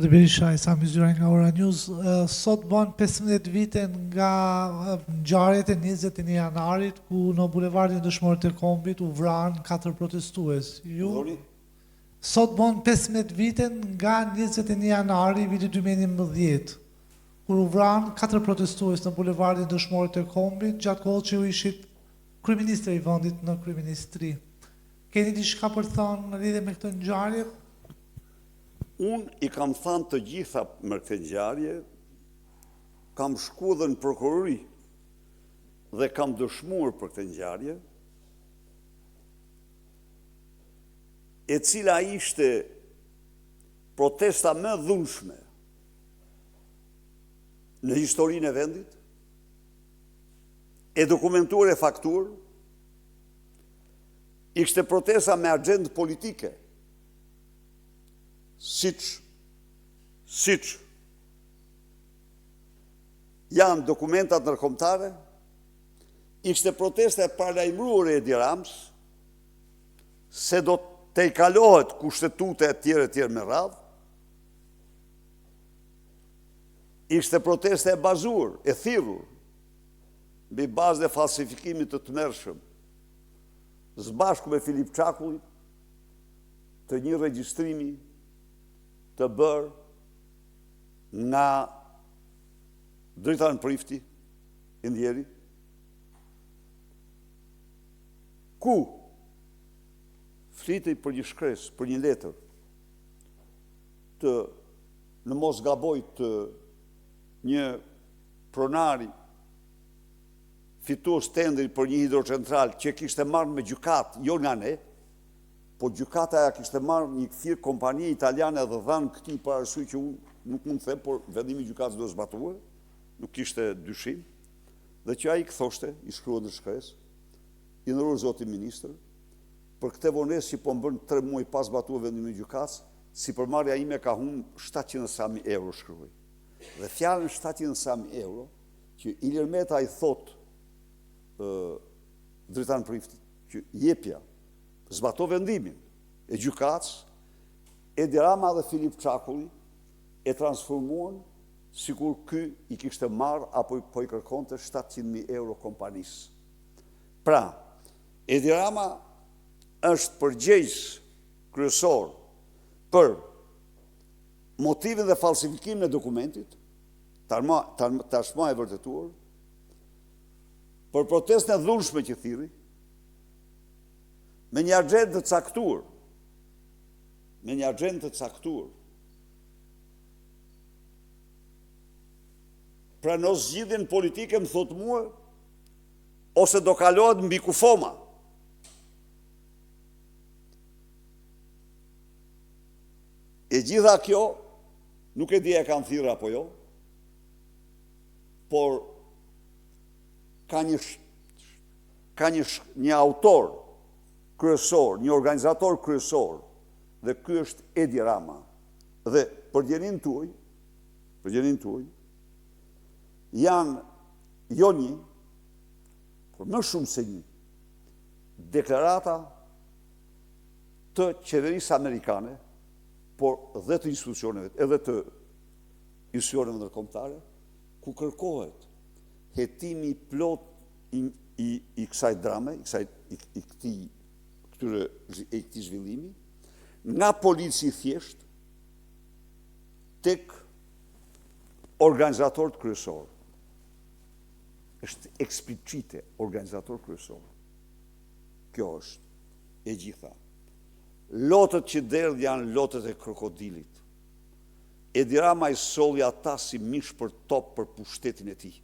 Zoti Berisha, Isa Myzyraj nga Ora News, sot bën 15 vite nga ngjarjet e 21 janarit, ku në bulevardin Dëshmorët e Kombit u vranë katër protestues. Ju sot bën 15 vite nga 21 janari i vitit 2011, kur u vranë katër protestues në bulevardin Dëshmorët e Kombit, gjatë kohës që ju ishit kryeministër i vendit në kryeministri. Keni diçka për të thënë në lidhje me këtë ngjarje? Unë i kam thanë të gjitha me këtë ngjarje, kam shku dhe në prokurori dhe kam dëshmuar për këtë ngjarje, e cila ishte protesta më e dhunshme në historinë e vendit, e dokumentuar e faktuar, ishte protesta me agjendë politike, siç, siç janë dokumentat ndërkombëtare, ishte protesta e paralajmëruar e Edi Ramës, se do të tejkalohet kushtetuta e tjerë e tjerë me radhë, ishte protesta e bazuar, e thirrur, mbi bazën e falsifikimit të tmerrshëm, së bashku me Filip Çakullin, të një regjistrimi të bërë nga Dritan Prifti, i ndjeri, ku flitej për një shkresë, për një letër, të në mos gaboj të një pronari fitues tenderi për një hidrocentral që kishte marrë me gjykatë, jo nga ne, Po gjykata ia kishte marrë një firmë kompanie italiane dhe dhanë këtij për arsye që unë nuk mund të them, por vendimi i gjykatës duhet zbatuar, nuk kishte dyshim, dhe që ai thoshte, i shkruan në shkresë, i nderuar zoti ministër, për këtë vonesë që po më bën 3 muaj pa zbatuar vendimin e gjykatës, sipërmarrja ime ka humb 700 e sa mijë euro shkruaj. Dhe fjalën 700 e sa mijë euro që Ilir Meta i thotë Dritan Priftit, që jepja zbato vendimin e gjykatës, Edi Rama dhe Filip Çakulli e transformuan sikur ky i kishte marrë apo po i kërkonte 700.000 euro kompanisë. Pra, Edi Rama është përgjegjës kryesor për motivin dhe falsifikimin e dokumentit, tashmë e vërtetuar, për protestën e dhunshme që thirri, me një agjendë të caktuar, me një agjendë të caktuar. Prano zgjidhjen politike më thotë mua, ose do kalohet mbi kufoma. E gjitha kjo, nuk e di e kanë thirrë apo jo, por ka një ka një një autor kryesor, një organizator kryesor dhe ky është Edi Rama. Dhe për dijeninë tuaj, për dijeninë tuaj, janë jo një, por më shumë se një, deklarata të qeverisë amerikane, por dhe të institucioneve, edhe të institucioneve ndërkombëtare, ku kërkohet hetimi i plotë i i i kësaj drame, i kësaj i, i këtij këtyre i këtij zhvillimi nga polici i thjeshtë tek organizatorët kryesorë. Është eksplicite organizator kryesor. Kjo është e gjitha. Lotët që derdh janë lotët e krokodilit. Edi Rama i solli ata si mish për top për pushtetin e tij.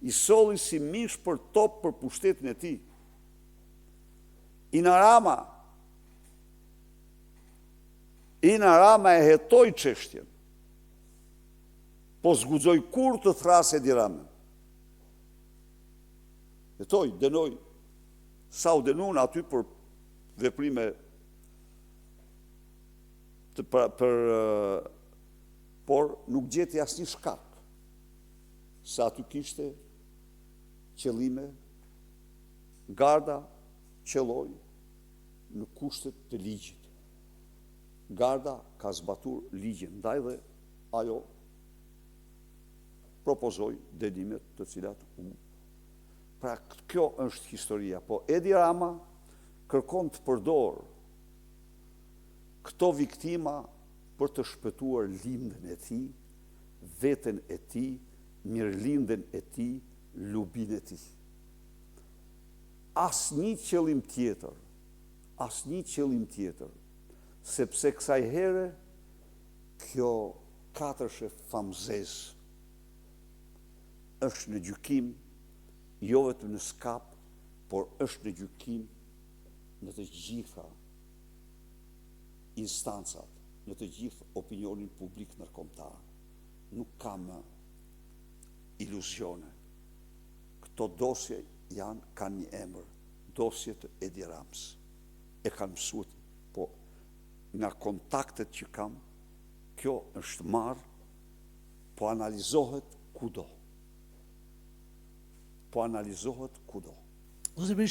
I solli si mish për top për pushtetin e tij. Ina Rama Ina Rama e hetoi çështjen. Po s'guxoi kurrë të thërrasë Edi Ramën. Hetoi, dënoi. Sa u dënuan aty për veprime të për, për por nuk gjeti asnjë shkak se aty kishte qëllime, garda qëlloi në kushtet të ligjit. Garda ka zbatuar ligjin, ndaj dhe ajo propozoi dënimet të cilat u Pra kjo është historia, po Edi Rama kërkon të përdorë këto viktima për të shpëtuar lindën e tij, veten e tij, mirëlindën e tij, lubinë e tij. Asnjë qëllim tjetër, asnjë qëllim tjetër, sepse kësaj here kjo katërshe famëzezë është në gjykim jo vetëm në SKAP, por është në gjykim në të gjitha instancat, në të gjithë opinionin publik ndërkombëtar. Nuk ka më iluzione. Këto dosje janë, kanë një emër, dosje të Edi Ramës. E kanë mësuar, po nga kontaktet që kam, kjo është marrë, po analizohet kudo. Po analizohet kudo. Zoti Berisha.